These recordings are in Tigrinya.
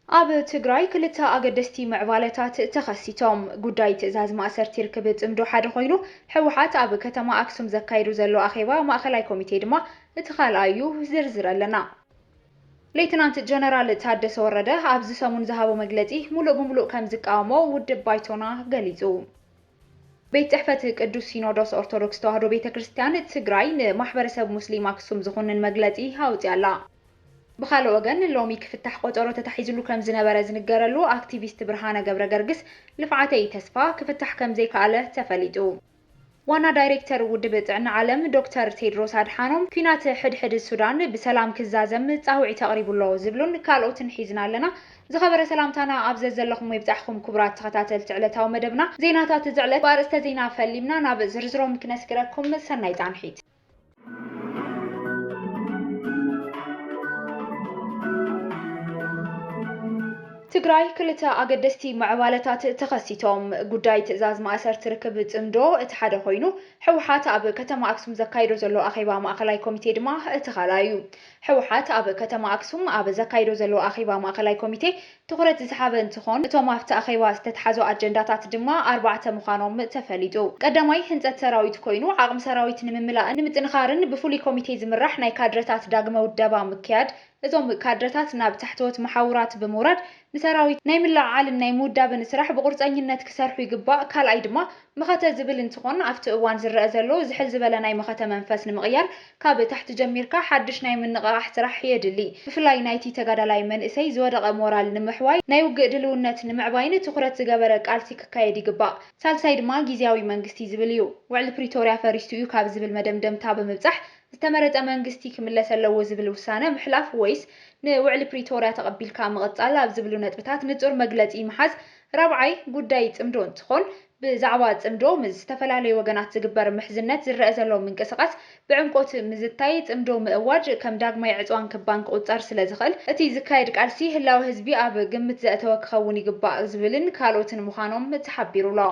ኣብ ትግራይ ክልተ ኣገደስቲ ምዕባለታት ተኸሲቶም። ጉዳይ ትእዛዝ ማእሰርቲ ርክብ ጽምዶ ሓደ ኮይኑ፣ ህወሓት ኣብ ከተማ ኣክሱም ዘካይዱ ዘሎ ኣኼባ ማእኸላይ ኮሚቴ ድማ እቲ ካልኣይ እዩ። ዝርዝር ኣለና። ሌትናንት ጀነራል ታደሰ ወረደ ኣብዚ ሰሙን ዝሃቦ መግለጺ ሙሉእ ብሙሉእ ከም ዝቃወሞ ውድብ ባይቶና ገሊጹ። ቤት ጽሕፈት ቅዱስ ሲኖዶስ ኦርቶዶክስ ተዋህዶ ቤተ ክርስቲያን ትግራይ ንማሕበረሰብ ሙስሊም ኣክሱም ዝኹንን መግለጺ ኣውጺኣላ። ብኻልእ ወገን፣ ሎሚ ክፍታሕ ቆጸሮ ተታሒዝሉ ከም ዝነበረ ዝንገረሉ ኣክቲቪስት ብርሃነ ገብረ ገርግስ ልፍዓተይ ተስፋ ክፍታሕ ከም ዘይከኣለ ተፈሊጡ። ዋና ዳይሬክተር ውድብ ጥዕና ዓለም ዶክተር ቴድሮስ ኣድሓኖም፣ ኲናት ሕድሕድ ሱዳን ብሰላም ክዛዘም ጻውዒት ኣቕሪቡ ኣሎ ዝብሉን ካልኦትን ሒዝና ኣለና። ዝኸበረ ሰላምታና ኣብ ዘዘለኹም ይብጻሕኩም ክቡራት ተኸታተልቲ ዕለታዊ መደብና። ዜናታት እዚ ዕለት ብኣርእስተ ዜና ፈሊምና ናብ ዝርዝሮም ክነስግረኩም። ሰናይ ጻንሒት። ትግራይ ክልተ ኣገደስቲ ምዕባለታት ተኸሲቶም። ጉዳይ ትእዛዝ ማእሰርቲ ርክብ ጽምዶ እቲ ሓደ ኮይኑ፣ ህወሓት ኣብ ከተማ ኣክሱም ዘካይዶ ዘሎ ኣኼባ ማእኸላይ ኮሚቴ ድማ እቲ ካልኣይ እዩ። ህወሓት ኣብ ከተማ ኣክሱም ኣብ ዘካይዶ ዘሎ ኣኼባ ማእኸላይ ኮሚቴ ትኹረት ዝሰሓበ እንትኾን፣ እቶም ኣብቲ ኣኼባ ዝተትሓዙ ኣጀንዳታት ድማ ኣርባዕተ ምዃኖም ተፈሊጡ። ቀዳማይ ህንፀት ሰራዊት ኮይኑ፣ ዓቕሚ ሰራዊት ንምምላእን ንምጥንኻርን ብፍሉይ ኮሚቴ ዝምራሕ ናይ ካድረታት ዳግመ ውደባ ምክያድ፣ እዞም ካድረታት ናብ ታሕተዎት መሓውራት ብምውራድ ንሰራዊት ናይ ምልዕዓልን ናይ ምውዳብን ስራሕ ብቁርፀኝነት ክሰርሑ ይግባእ። ካልኣይ ድማ መኸተ ዝብል እንትኾን፣ ኣብቲ እዋን ዝረአ ዘሎ ዝሕል ዝበለ ናይ መኸተ መንፈስ ንምቕያር ካብ ታሕቲ ጀሚርካ ሓድሽ ናይ ምንቕቓሕ ስራሕ የድሊ። ብፍላይ ናይቲ ተጋዳላይ መንእሰይ ዝወደቐ ሞራል ንምሕዋይ፣ ናይ ውግእ ድልውነት ንምዕባይን ትኹረት ዝገበረ ቃልሲ ክካየድ ይግባእ። ሳልሳይ ድማ ግዝያዊ መንግስቲ ዝብል እዩ። ውዕሊ ፕሪቶርያ ፈሪሱ እዩ ካብ ዝብል መደምደምታ ብምብጻሕ፣ ዝተመረጸ መንግስቲ ክምለስ ኣለዎ ዝብል ውሳነ ምሕላፍ ወይስ ንውዕሊ ፕሪቶርያ ተቐቢልካ ምቕጻል ኣብ ዝብሉ ነጥብታት ንጹር መግለጺ ምሓዝ ራብዓይ ጉዳይ ጽምዶ እንትኾን፣ ብዛዕባ ጽምዶ ምስ ዝተፈላለዩ ወገናት ዝግበር ምሕዝነት ዝረአ ዘሎ ምንቅስቓስ ብዕምቆት ምዝታይ፣ ጽምዶ ምእዋጅ ከም ዳግማይ ዕጽዋን ክባን ክቑጸር ስለ ዝኽእል፣ እቲ ዝካየድ ቃልሲ ህላወ ህዝቢ ኣብ ግምት ዘእተወ ክኸውን ይግባእ ዝብልን ካልኦትን ምዃኖም ተሓቢሩ ኣሎ።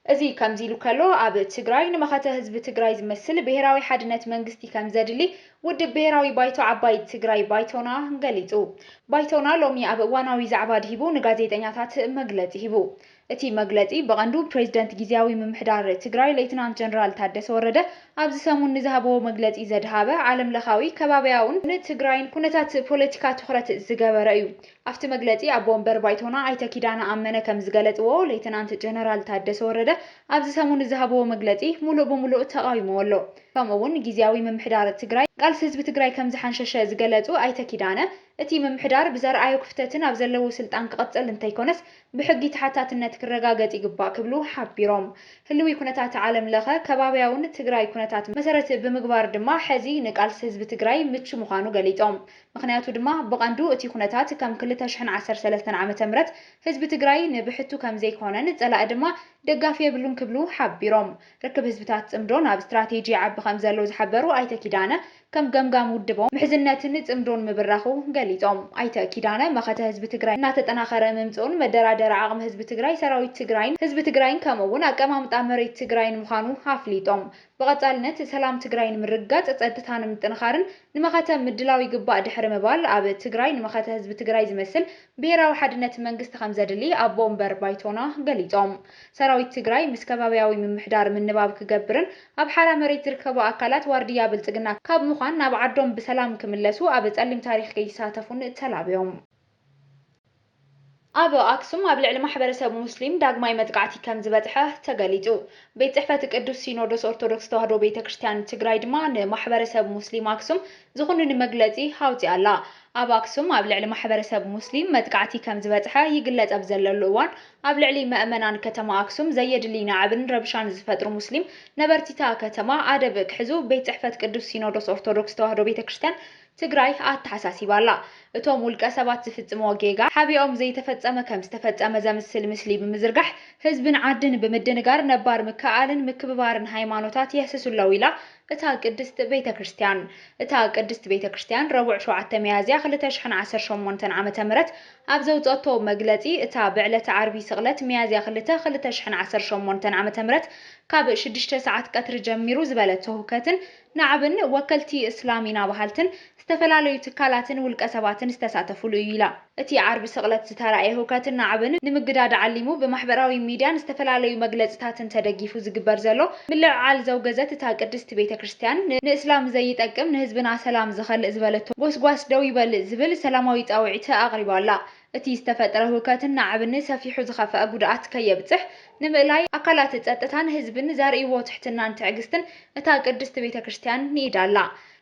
እዚ ከምዚ ኢሉ ከሎ፣ ኣብ ትግራይ ንመኸተ ህዝቢ ትግራይ ዝመስል ብሄራዊ ሓድነት መንግስቲ ከም ዘድሊ ውድብ ብሄራዊ ባይቶ ዓባይ ትግራይ ባይቶና ገሊጹ። ባይቶና ሎሚ ኣብ እዋናዊ ዛዕባ ድሂቡ ንጋዜጠኛታት መግለጺ ሂቡ። እቲ መግለጺ ብቐንዱ ፕሬዝደንት ግዝያዊ ምምሕዳር ትግራይ ሌትናንት ጀነራል ታደሰ ወረደ ኣብዚ ሰሙን ንዝሃበዎ መግለጺ ዘድሃበ ዓለም ለኻዊ ከባቢያውን ንትግራይን ኩነታት ፖለቲካ ትኹረት ዝገበረ እዩ። ኣብቲ መግለጺ ኣቦ ወንበር ባይቶና ኣይተ ኪዳነ ኣመነ ከም ዝገለጽዎ፣ ሌተናንት ጀነራል ታደሰ ወረደ ኣብዚ ሰሙን ዝሃብዎ መግለጺ ሙሉእ ብሙሉእ ተቓዊምዎ ኣሎ። ከምኡ እውን ግዝያዊ ምምሕዳር ትግራይ ቃልሲ ህዝቢ ትግራይ ከም ዝሓንሸሸ ዝገለጹ ኣይተ ኪዳነ፣ እቲ ምምሕዳር ብዘርኣዮ ክፍተትን ኣብ ዘለዎ ስልጣን ክቕጽል እንተይኮነስ ብሕጊ ተሓታትነት ክረጋገጽ ይግባእ ክብሉ ሓቢሮም። ህልዊ ኩነታት ዓለም ለኸ ከባቢያውን ትግራይ ኩነታት መሰረት ብምግባር ድማ ሕዚ ንቃልሲ ህዝቢ ትግራይ ምቹ ምዃኑ ገሊጾም። ምኽንያቱ ድማ ብቐንዱ እቲ ኩነታት ከም ክልተ ሽሕን ዓሰርተ ሰለስተን ዓመተ ምህረት ህዝቢ ትግራይ ንብሕቱ ከም ዘይኮነን ጸላኢ ድማ ደጋፊ የብሉን ክብሉ ሓቢሮም። ርክብ ህዝብታት ጽምዶ ናብ ስትራቴጂ ይዓቢ ከም ዘሎ ዝሓበሩ ኣይተ ኪዳነ፣ ከም ገምጋም ውድቦም ምሕዝነትን ጽምዶን ምብራኹ ገሊጾም። ኣይተ ኪዳነ መኸተ ህዝቢ ትግራይ እናተጠናኸረ ምምጽኡን መደራደሪ ዓቕሚ ህዝቢ ትግራይ፣ ሰራዊት ትግራይን ህዝቢ ትግራይን ከምኡ እውን ኣቀማምጣ መሬት ትግራይን ምዃኑ ኣፍሊጦም። ብቐጻልነት ሰላም ትግራይ ንምርግጋጽ፣ ጸጥታ ንምጥንኻርን ንመኸተ ምድላው ይግባእ ድሕሪ ምባል፣ ኣብ ትግራይ ንመኸተ ህዝቢ ትግራይ ዝመስል ብሄራዊ ሓድነት መንግስቲ ከም ዘድሊ ኣቦ ወንበር ባይቶና ገሊጾም። ሰራዊት ትግራይ ምስ ከባቢያዊ ምምሕዳር ምንባብ ክገብርን ኣብ ሓራ መሬት ዝርከቡ ኣካላት ዋርድያ ብልጽግና ካብ ምዃን ናብ ዓዶም ብሰላም ክምለሱ ኣብ ጸሊም ታሪኽ ከይሳተፉን ተላብዮም። ኣብ ኣክሱም ኣብ ልዕሊ ማሕበረሰብ ሙስሊም ዳግማይ መጥቃዕቲ ከም ዝበጽሐ ተገሊጹ። ቤት ጽሕፈት ቅዱስ ሲኖዶስ ኦርቶዶክስ ተዋህዶ ቤተ ክርስቲያን ትግራይ ድማ ንማሕበረሰብ ሙስሊም ኣክሱም ዝኹንን መግለጺ ኣውጺኣ ኣላ። ኣብ ኣክሱም ኣብ ልዕሊ ማሕበረሰብ ሙስሊም መጥቃዕቲ ከም ዝበጽሐ ይግለጽ ኣብ ዘለሉ እዋን፣ ኣብ ልዕሊ መእመናን ከተማ ኣክሱም ዘየድሊ ናዕብን ረብሻን ዝፈጥሩ ሙስሊም ነበርቲታ ከተማ ኣደብ ክሕዙ ቤት ጽሕፈት ቅዱስ ሲኖዶስ ኦርቶዶክስ ተዋህዶ ቤተ ክርስቲያን ትግራይ ኣተሓሳሲባ ኣላ። እቶም ውልቀ ሰባት ዝፍጽምዎ ጌጋ ሓቢኦም ዘይተፈጸመ ከም ዝተፈጸመ ዘምስል ምስሊ ብምዝርጋሕ፣ ህዝብን ዓድን ብምድንጋር ነባር ምክእኣልን ምክብባርን ሃይማኖታት የህስሱ ኣለዉ ኢላ እታ ቅድስት ቤተ ክርስቲያን። እታ ቅድስት ቤተ ክርስቲያን ረቡዕ ሸውዓተ ሚያዝያ ክልተ ሽሕን ዓሰርተ ሸሞንተን ዓመተ ምህረት ኣብ ዘውጸቶ መግለጺ፣ እታ ብዕለተ ዓርቢ ስቕለት ሚያዝያ ክልተ ክልተ ሽሕን ዓሰርተ ሸሞንተን ዓመተ ምህረት ካብ ሽዱሽተ ሰዓት ቀትሪ ጀሚሩ ዝበለቶ ህውከትን ናዕብን ወከልቲ እስላም ኢና በሃልትን ዝተፈላለዩ ትካላትን ውልቀ ሰባት ዝተሳተፉሉ እዩ ኢላ። እቲ ዓርቢ ስቕለት ዝተራእየ ህውከትን ናዕብን ንምግዳድ ዓሊሙ ብማሕበራዊ ሚድያን ዝተፈላለዩ መግለፅታትን ተደጊፉ ዝግበር ዘሎ ምልዕዓል ዘውገዘት እታ ቅድስቲ ቤተ ክርስቲያን፣ ን-፣ ንእስላም ዘይጠቅም ንህዝብና ሰላም ዝኸልእ ዝበለቶ ጎስጓስ ደው ይበል ዝብል ሰላማዊ ፃውዒት ኣቕሪባ ኣላ። እቲ ዝተፈጠረ ህውከትን ናዕብን ሰፊሑ ዝኸፍአ ጉድኣት ከየብፅሕ ንምእላይ ኣካላት ፀጥታን ህዝብን ዘርእይዎ ትሕትናን ትዕግስትን እታ ቅድስቲ ቤተ ክርስቲያን ንኢዳ ኣላ።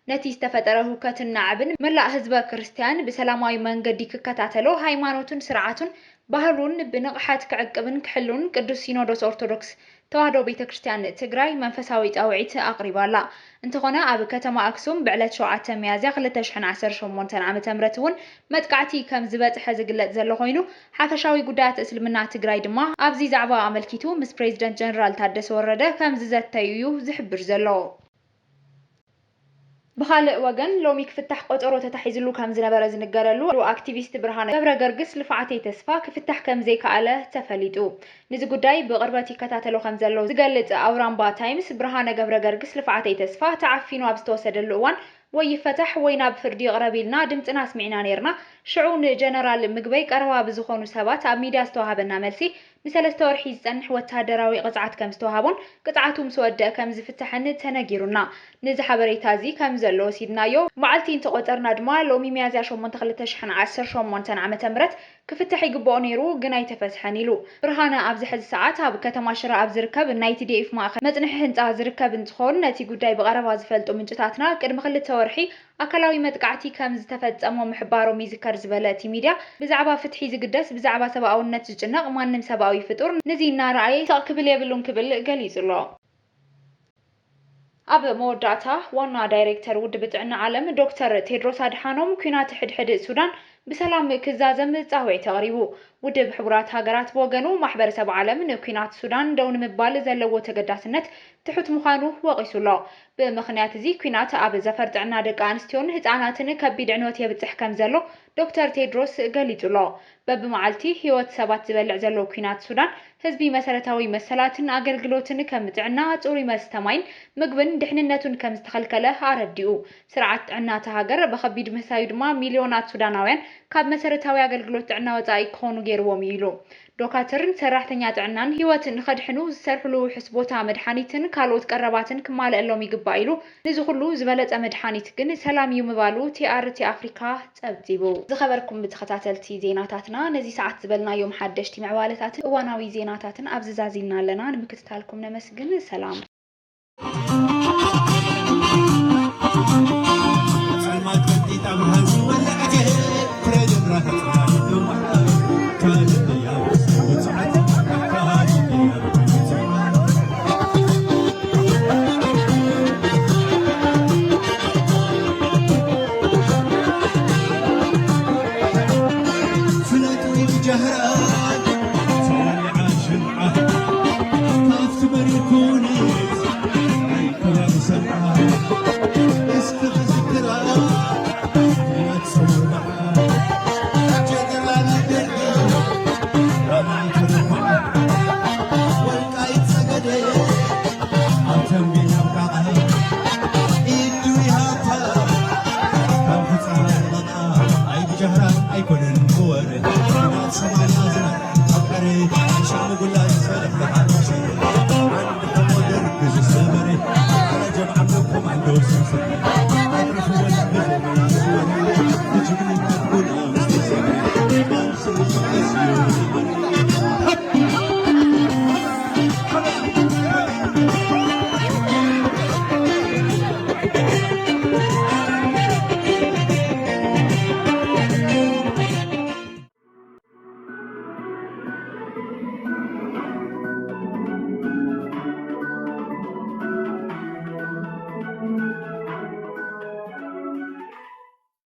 ነቲ ዝተፈጠረ ህውከትን ናዕብን መላእ ህዝበ ክርስቲያን ብሰላማዊ መንገዲ ክከታተሎ፣ ሃይማኖቱን ስርዓቱን ባህሉን ብንቕሓት ክዕቅብን ክሕሉን ቅዱስ ሲኖዶስ ኦርቶዶክስ ተዋህዶ ቤተ ክርስቲያን ትግራይ መንፈሳዊ ፃውዒት ኣቕሪባ ኣላ። እንተኾነ ኣብ ከተማ ኣክሱም ብዕለት ሸውዓተ ሚያዝያ ክልተ ሽሕን ዓሰርተ ሸሞንተን ዓመተ ምህረት እውን መጥቃዕቲ ከም ዝበፅሐ ዝግለፅ ዘሎ ኮይኑ፣ ሓፈሻዊ ጉዳያት እስልምና ትግራይ ድማ ኣብዚ ዛዕባ ኣመልኪቱ ምስ ፕሬዚደንት ጀነራል ታደሰ ወረደ ከም ዝዘተዩ እዩ ዝሕብር ዘሎ። ብኻልእ ወገን፣ ሎሚ ክፍታሕ ቆጸሮ ተታሒዝሉ ከም ዝነበረ ዝንገረሉ ኣክቲቪስት ብርሃነ ገብረ ገርግስ ልፍዓተይ ተስፋ ክፍታሕ ከም ዘይከኣለ ተፈሊጡ። ንዚ ጉዳይ ብቕርበት ይከታተሎ ከም ዘሎ ዝገልጽ ኣውራምባ ታይምስ፣ ብርሃነ ገብረ ገርግስ ልፍዓተይ ተስፋ ተዓፊኑ ኣብ ዝተወሰደሉ እዋን፣ ወይ ይፈታሕ ወይ ናብ ፍርዲ ይቕረብ ኢልና ድምጽና ኣስሚዕና ነይርና። ሽዑ ንጀነራል ምግበይ ቀረባ ብዝኾኑ ሰባት ኣብ ሚድያ ዝተዋሃበና መልሲ፣ ንሰለስተ ወርሒ ዝጸንሕ ወተሃደራዊ ቅጽዓት ከም ዝተዋሃቦን ቅጽዓቱ ምስ ወደአ ከም ዝፍታሕን ተነጊሩና። ነዚ ሓበሬታ እዚ ከም ዘሎ ወሲድናዮ። መዓልቲ እንተቖጸርና ድማ፣ ሎሚ ሚያዝያ ሸሞንተ ክልተ ሽሕን ዓሰርተ ሸሞንተን ዓመተ ምህረት ክፍታሕ ይግብኦ ነይሩ፣ ግን ኣይተፈትሐን ኢሉ። ብርሃነ ኣብዚ ሕዚ ሰዓት ኣብ ከተማ ሽረ ኣብ ዝርከብ ናይ ቲ ዲ ኤፍ ማእከል መጽንሒ ህንጻ ዝርከብ እንትኾን፣ ነቲ ጉዳይ ብቐረባ ዝፈልጡ ምንጭታትና ቅድሚ ክልተ ወርሒ ኣካላዊ መጥቃዕቲ ከም ዝተፈጸሞ ምሕባሮም ይዝከር ዝበለ እቲ ሚድያ፣ ብዛዕባ ፍትሒ ዝግደስ፣ ብዛዕባ ሰብኣውነት ዝጭነቕ ማንም ሰብኣዊ ፍጡር ነዚ እናረኣየ ስቕ ክብል የብሉን ክብል ገሊጹ ኣሎ። ኣብ መወዳእታ፣ ዋና ዳይሬክተር ውድብ ጥዕና ዓለም ዶክተር ቴድሮስ ኣድሓኖም፣ ኲናት ሕድሕድ ሱዳን ብሰላም ክዛዘም ጻውዒት ኣቕሪቡ። ውድብ ሕቡራት ሃገራት ብወገኑ፣ ማሕበረሰብ ዓለም ንኲናት ሱዳን ደው ንምባል ዘለዎ ተገዳስነት ትሑት ምዃኑ ወቒሱ ኣሎ። ብምኽንያት እዚ ኲናት ኣብ ዘፈር ጥዕና ደቂ ኣንስትዮን ህጻናትን ከቢድ ዕንወት የብጽሕ ከም ዘሎ ዶክተር ቴድሮስ ገሊጹ ኣሎ። በብመዓልቲ ህይወት ሰባት ዝበልዕ ዘሎ ኲናት ሱዳን፣ ህዝቢ መሰረታዊ መሰላትን ኣገልግሎትን ከም ጥዕና፣ ጽሩይ መስተ ማይን ምግብን ድሕንነቱን ከም ዝተኸልከለ ኣረዲኡ። ስርዓት ጥዕና እታ ሃገር ብኸቢድ ምህሳዩ ድማ ሚልዮናት ሱዳናውያን ካብ መሰረታዊ ኣገልግሎት ጥዕና ወጻኢ ክኾኑ ገይርዎም እዩ ኢሉ። ዶካትርን ሰራሕተኛ ጥዕናን ህይወት ንኸድሕኑ ዝሰርሕሉ ውሑስ ቦታ መድሓኒትን ካልኦት ቀረባትን ክማለአሎም ይግባእ ኢሉ። ንዚ ኩሉ ዝበለጸ መድሓኒት ግን ሰላም እዩ ምባሉ ቲ ኣር ቲ ኣፍሪካ ጸብጺቡ። ዝኸበርኩም ተኸታተልቲ ዜናታትና፣ ነዚ ሰዓት ዝበልናዮም ሓደሽቲ ምዕባለታትን እዋናዊ ዜናታትን ኣብዚ ዛዚምና ኣለና። ንምክትታልኩም ነመስግን። ሰላም።